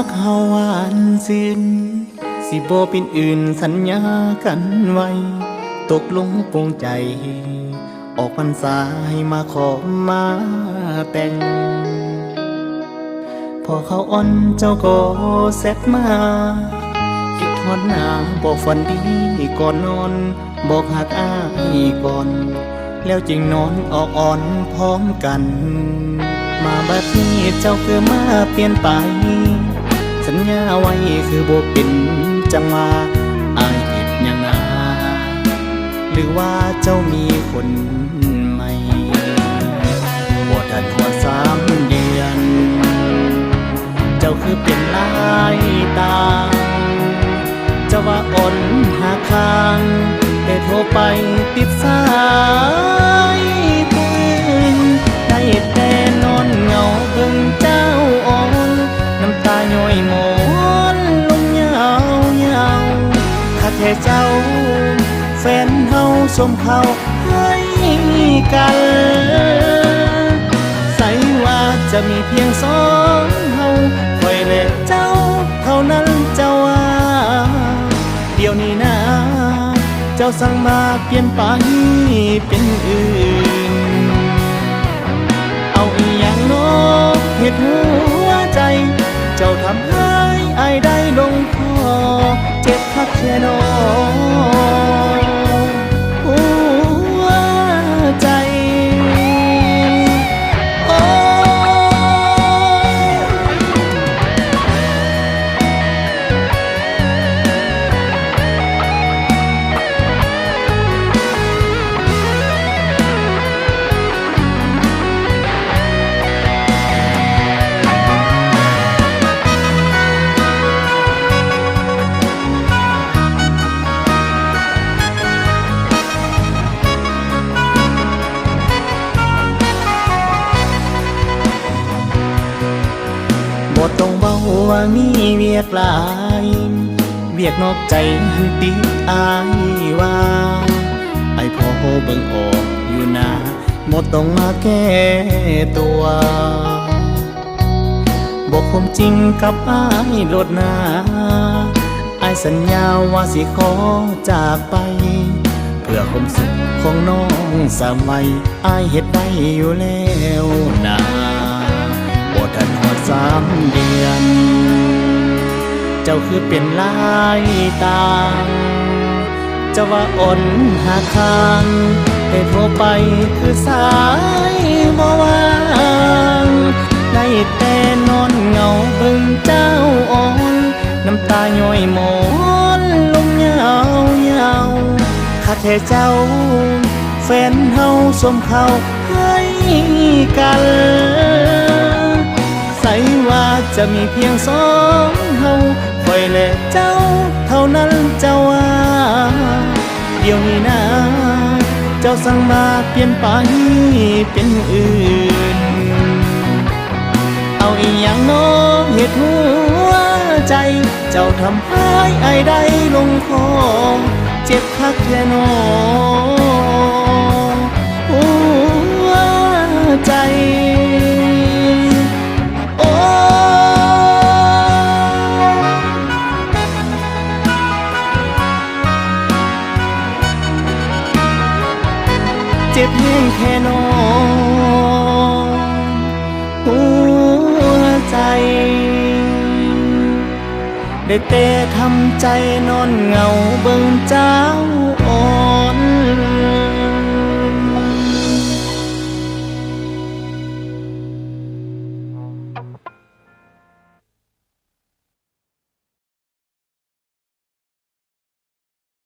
ເຮົາຫວານຊື່ນ ຊິບໍ່ເປັນອື່ນສັນຍາກັນໄວ້ ຕົກລົງປົງໃຈ ອອກພັນສາໃຫ້ມາຂໍມາແຕ່ງ. ພໍເຂົ້າອ່ອນເຈົ້າກໍແຊັດມາ ຄິດຮອດໜ້າບໍ່ຝັນດີກ່ອນນອນ ບອກຮັກອ້າຍກ່ອນ ແລ້ວຈຶ່ງນອນອອກອ່ອນພ້ອມກັນ. ມາບັດນີ້ເຈົ້າຄືມາປ່ຽນໄປ ສັນຍາໄວ້ຄືບໍ່ເປັນຈັ່ງວ່າ ອ້າຍເຮັດຫຍັງນາ ຫຼືວ່າເຈົ້າມີຄົນໃໝ່? ບໍ່ທັນຮອດສາມເດືອນ ເຈົ້າຄືປ່ຽນລາຍຕາ ຈະວ່າອ່ອນຫາຂ້າງ ແຕ່ໂທໄປຕິດສາຍຕື່ນ ໄດ້ແຕ່ນອນເຫງົາເບິ່ງເຈົ້າອ່ອນ ນ້ຳຕາຍ້ອຍໝອນລົງຍາວໆ. ຄັກແທ້ເຈົ້າ ແຟນເຮົາສົມເຂົ້າໃຫ້ກັນ ໃສວ່າຈະມີພຽງສອງເຮົາ ຂ້ອຍແລະເຈົ້າເທົ່ານັ້ນ ເຈົ້າວ່າ ດຽວນີ້ນາ ເຈົ້າຊ່າງມາປ່ຽນໄປເປັນອື່ນ. ເອົາອີ່ຫຍັງນໍເຮັດຫົວໃຈ ເຈົ້າທຳຮ້າຍອ້າຍໄດ້ລົງຄໍ ເຈັບຄັກແທ້ນໍຫົວໃຈ. ໂອ້ ບໍ່ຕ້ອງເວົ້າວ່າມີວຽກຫຼາຍ ວຽກນອກໃຈຫັ້ນຕິດອ້າຍວ່າ ອ້າຍພໍເບິ່ງອອກຢູ່ນາ ບໍ່ຕ້ອງມາແກ້ຕົວ. ບອກຄວາມຈິງກັບອ້າຍໂລດນາ ອ້າຍສັນຍາວ່າຊິຂໍຈາກໄປ ເພື່ອຄວາມສຸກຂອງນ້ອງສາມໄວ ອ້າຍເຮັດໄດ້ຢູ່ແລ້ວນາ. ບໍ່ທັນຮອດສາມເດືອນ ເຈົ້າຄືປ່ຽນລາຍຕາ ຈະວ່າອ່ອນຫາຂ້າງ ແຕ່ໂທໄປຄືສາຍບໍ່ວ່າງ ໄດ້ແຕ່ນອນເຫງົາເບິ່ງເຈົ້າອ່ອນ ນ້ຳຕາຍ້ອຍໝອນລົງຍາວໆ. ຄັກແທ້ເຈົ້າ ແຟນເຮົາສົມເຂົ້າໃຫ້ກັນ ໃສວ່າຈະມີພຽງສອງເຮົາ ຂ້ອຍແລະເຈົ້າເທົ່ານັ້ນ ເຈົ້າວ່າ ດຽວນີ້ນາ ເຈົ້າຊ່າງມາປ່ຽນໄປເປັນອື່ນ. ເອົາອີ່ຫຍັງນໍເຮັດຫົວໃຈ ເຈົ້າທຳຮ້າຍອ້າຍໄດ້ລົງຄໍ ເຈັບຄັກແທ້ນໍຫົວໃຈ. ໂອ້ ເຈັບແຮງແທ້ນໍຫົວໃຈ ໄດ້ແຕ່ທຳໃຈນອນເຫງົາເບິ່ງເຈົ້າອ່ອ